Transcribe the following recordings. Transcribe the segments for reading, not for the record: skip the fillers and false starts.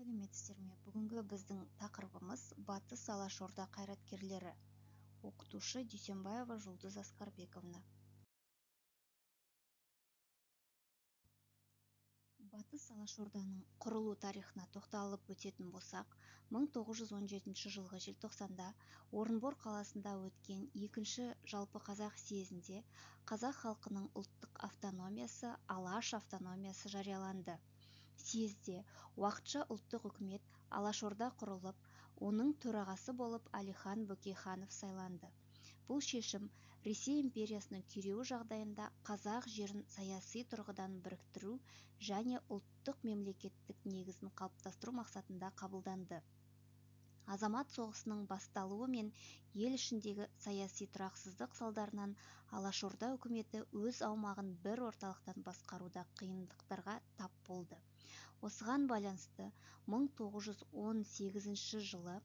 Сәлеметсіздер ме? Бүгінгі біздің тақырыбымыз Батыс Алашорда қайраткерлері. Оқытушы Дүйсенбаева Жұлдыз Аскарбековна. Батыс Алашорданың құрылу тарихына тоқталып өтетін болсақ, 1917 жылғы желтоқсанда Орынбор қаласында өткен екінші жалпықазақ съезінде қазақ халқының ұлттық автономиясы Алаш автономиясы жарияланды. Съезде уақытша ұлттық үкімет Алашорда құрылып, оның төрағасы болып Әлихан Бөкейханов сайланды. Бұл шешім Ресей империясының күйреуі жағдайында қазақ жерін саяси тұрғыдан біріктіру және ұлттық мемлекеттік негізін қалыптастыру мақсатында қабылданды. Азамат соғысының басталуы мен ел ішіндегі саяси тұрақсыздық салдарынан Алашорда үкіметі өз аумағын бір орталықтан басқаруда қиындықтарға тап болды. Осыған байланысты 1918 жылы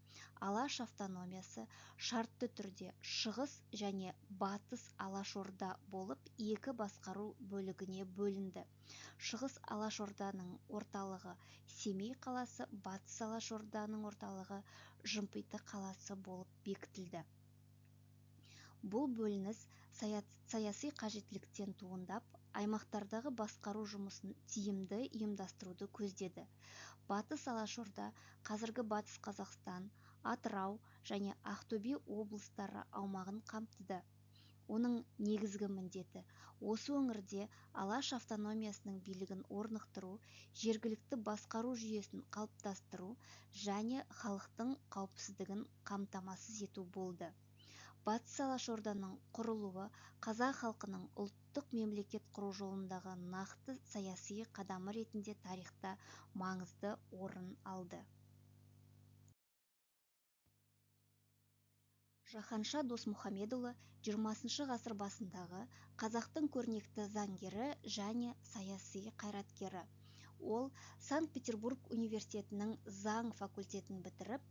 Алаш автономиясы шартты түрде Шығыс және Батыс Алашорда болып екі басқару бөлігіне бөлінді. Шығыс Алашорданың орталығы Семей қаласы, Батыс Алашорданың орталығы Жымпиты қаласы болып бекітілді. Бұл бөлініс саяси қажеттіліктен туындап, аймақтардағы басқару жұмысын тиімді ұйымдастыруды көздеді. Батыс Алашорда қазіргі Батыс Қазақстан, Атырау және Ақтөбе облыстары аумағын қамтыды. Оның негізгі міндеті осы өңірде Алаш автономиясының билігін орнықтыру, жергілікті басқару жүйесін қалыптастыру және халықтың қауіпсіздігін қамтамасыз ету болды. Батыс Алашорданың құрылуы қазақ халқының ұлттық мемлекет құру жолындағы нақты саяси қадамы ретінде тарихта маңызды орын алды. Жаһанша Досмұхамедұлы 20 ғасыр басындағы қазақтың көрнекті заңгері және саяси қайраткері. Ол Санкт-Петербург университетінің заң факультетін бітіріп,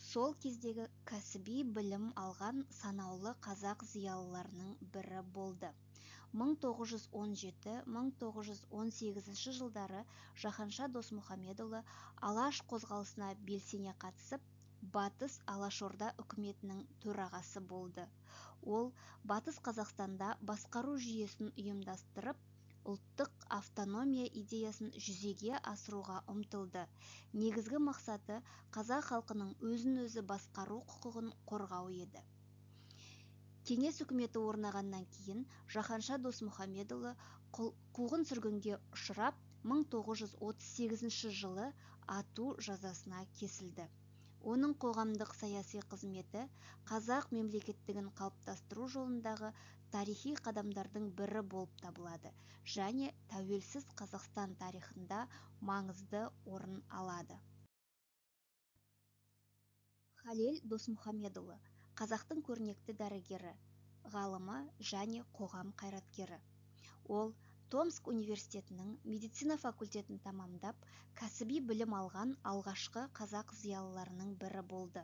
сол кездегі кәсіби білім алған санаулы қазақ зиялыларының бірі болды. 1917-1918 жылдары Жаһанша Досмұхамедұлы Алаш қозғалысына белсене қатысып, Батыс Алашорда үкіметінің төрағасы болды. Ол Батыс Қазақстанда басқару жүйесін ұйымдастырып, ұлттық автономия идеясын жүзеге асыруға ұмтылды. Негізгі мақсаты қазақ халқының өзін-өзі басқару құқығын қорғау еді. Кеңес үкіметі орнағаннан кейін Жаһанша Досмұхамедұлы қуғын-сүргінге ұшырап, 1938 жылы ату жазасына кесілді. Оның қоғамдық саяси қызметі қазақ мемлекеттігін қалыптастыру жолындағы тарихи қадамдардың бірі болып табылады және тәуелсіз Қазақстан тарихында маңызды орын алады. Халел Досмұхамедұлы қазақтың көрнекті дәрігері, ғалымы және қоғам қайраткері. Ол Томск университетінің медицина факультетін тамамдап, кәсіби білім алған алғашқы қазақ зиялыларының бірі болды.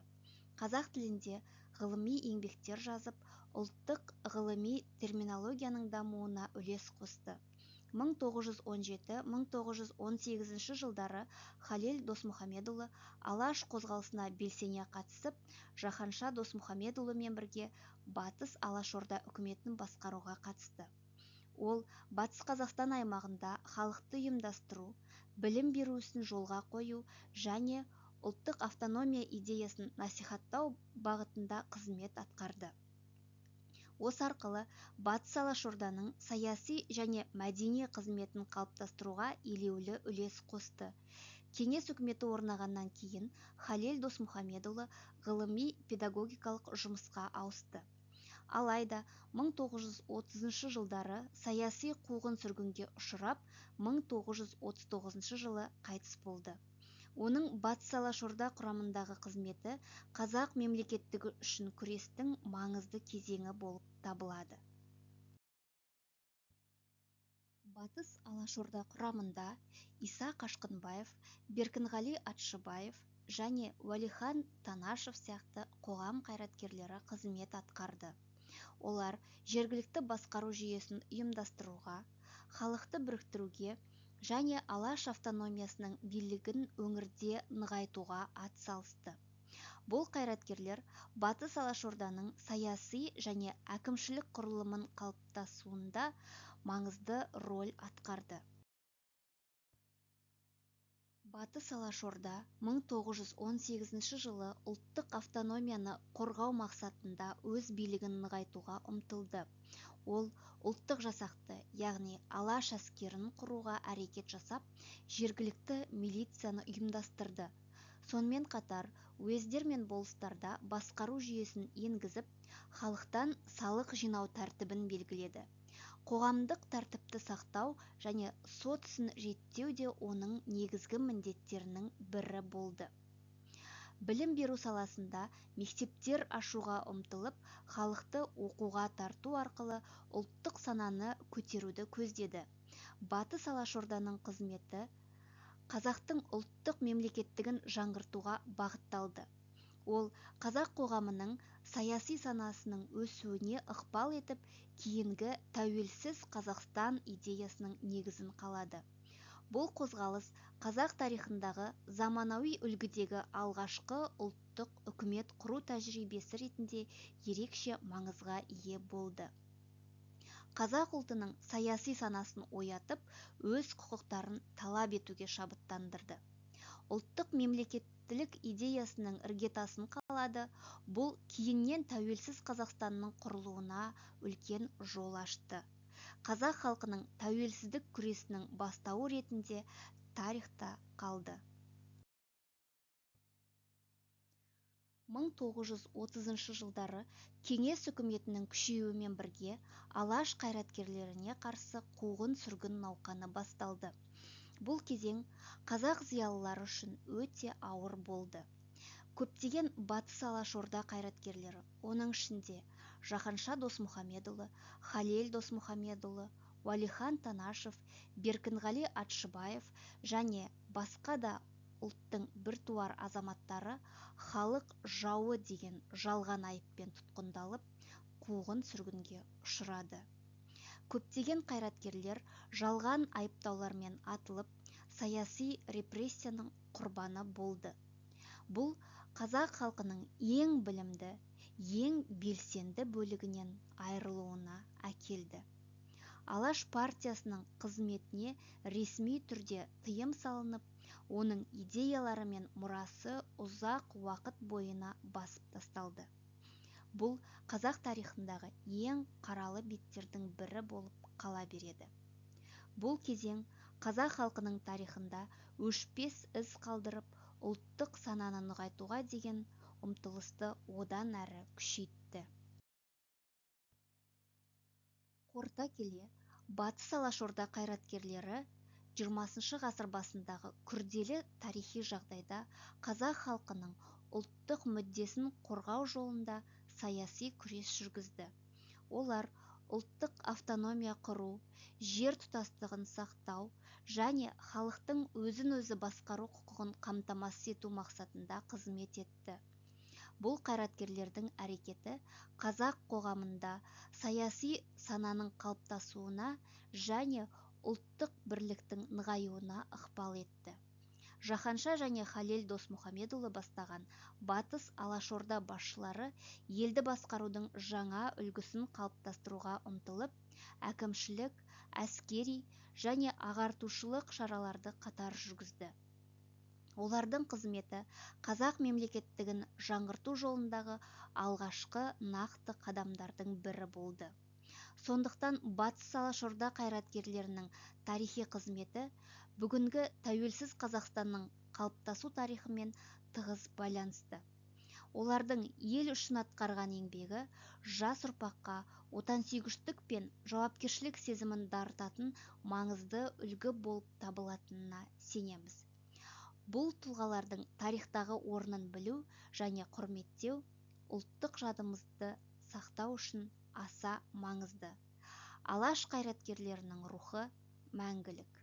Қазақ тілінде ғылыми еңбектер жазып, ұлттық ғылыми терминологияның дамуына үлес қосты. 1917-1918 жылдары Халел Досмұхамедұлы Алаш қозғалысына белсене қатысып, Жаһанша Досмұхамедұлымен бірге Батыс Алашорда үкіметін басқаруға қатысты. Ол Батыс Қазақстан аймағында халықты ұйымдастыру, білім беру ісін жолға қою және ұлттық автономия идеясын насихаттау бағытында қызмет атқарды. Осы арқылы Батыс Алашорданың саяси және мәдени қызметін қалыптастыруға елеулі үлес қосты. Кеңес үкіметі орнағаннан кейін Халел Досмұхамедұлы ғылыми педагогикалық жұмысқа ауысты. Алайда 1930 жылдары саяси қуғын-сүргінге ұшырап, 1939 жылы қайтыс болды. Оның Батыс Алашорда құрамындағы қызметі қазақ мемлекеттігі үшін күрестің маңызды кезеңі болып табылады. Батыс Алашорда құрамында Иса Қашқынбаев, Беркінғали Атшыбаев және Уәлихан Танашев сияқты қоғам қайраткерлері қызмет атқарды. Олар жергілікті басқару жүйесін ұйымдастыруға, халықты біріктіруге және Алаш автономиясының билігін өңірде нығайтуға атсалысты. Бұл қайраткерлер Батыс Алашорданың саяси және әкімшілік құрылымын қалыптасуында маңызды роль атқарды. Батыс Алашорда 1918 жылы ұлттық автономияны қорғау мақсатында өз билігін нығайтуға ұмтылды. Ол ұлттық жасақты, яғни Алаш әскерін құруға әрекет жасап, жергілікті милицияны ұйымдастырды. Сонымен қатар, уездер мен болыстарда басқару жүйесін енгізіп, халықтан салық жинау тәртібін белгіледі. Қоғамдық тәртіпті сақтау және сот ісін реттеу де оның негізгі міндеттерінің бірі болды. Білім беру саласында мектептер ашуға ұмтылып, халықты оқуға тарту арқылы ұлттық сананы көтеруді көздеді. Батыс Алашорданың қызметі қазақтың ұлттық мемлекеттігін жаңғыртуға бағытталды. Ол қазақ қоғамының саяси санасының өсуіне ықпал етіп, кейінгі тәуелсіз Қазақстан идеясының негізін қалады. Бұл қозғалыс қазақ тарихындағы заманауи үлгідегі алғашқы ұлттық үкімет құру тәжірибесі ретінде ерекше маңызға ие болды. Қазақ ұлтының саяси санасын оятып, өз құқықтарын талап етуге шабыттандырды. Ұлттық мемлекеттілік идеясының іргетасын қалады, бұл кейіннен тәуелсіз Қазақстанның құрылуына үлкен жол ашты. Қазақ халқының тәуелсіздік күресінің бастауы ретінде тарихта қалды. 1930 жылдары Кеңес үкіметінің күшеюімен бірге Алаш қайраткерлеріне қарсы қуғын-сүргін науқаны басталды. Бұл кезең қазақ зиялылары үшін өте ауыр болды. Көптеген Батыс Алашорда қайраткерлері, оның ішінде Жаһанша Досмұхамедұлы, Халел Досмұхамедұлы, Уәлихан Танашев, Беркінғали Атшыбаев және басқа да ұлттың біртуар азаматтары халық жауы деген жалған айыппен тұтқындалып, қуғын-сүргінге ұшырады. Көптеген қайраткерлер жалған айыптаулармен атылып, саяси репрессияның құрбаны болды. Бұл қазақ халқының ең білімді, ең белсенді бөлігінен айырылуына әкелді. Алаш партиясының қызметіне ресми түрде тыйым салынып, оның идеялары мен мұрасы ұзақ уақыт бойына басып тасталды. Бұл қазақ тарихындағы ең қаралы беттердің бірі болып қала береді. Бұл кезең қазақ халқының тарихында өшпес із қалдырып, ұлттық сананы нығайтуға деген ұмтылысты одан әрі күшейтті. Қорыта келе, Батыс Алашорда қайраткерлері 20 ғасыр басындағы күрделі тарихи жағдайда қазақ халқының ұлттық мүддесін қорғау жолында саяси күрес жүргізді. Олар ұлттық автономия құру, жер тұтастығын сақтау және халықтың өзін-өзі басқару құқығын қамтамасыз ету мақсатында қызмет етті. Бұл қайраткерлердің әрекеті қазақ қоғамында саяси сананың қалыптасуына және ұлттық бірліктің нығаюына ықпал етті. Жаһанша және Халел Досмұхамедұлы бастаған Батыс Алашорда басшылары елді басқарудың жаңа үлгісін қалыптастыруға ұмтылып, әкімшілік, әскери және ағартушылық шараларды қатар жүргізді. Олардың қызметі қазақ мемлекеттігін жаңғырту жолындағы алғашқы нақты қадамдардың бірі болды. Сондықтан Батыс Алашорда қайраткерлерінің тарихи қызметі бүгінгі тәуелсіз Қазақстанның қалыптасу тарихымен тығыз байланысты. Олардың ел үшін атқарған еңбегі жас ұрпаққа отансүйгіштік пен жауапкершілік сезімін дарытатын маңызды үлгі болып табылатынына сенеміз. Бұл тұлғалардың тарихтағы орнын білу және құрметтеу ұлттық жадымызды сақтау үшін аса маңызды. Алаш қайраткерлерінің рухы мәңгілік.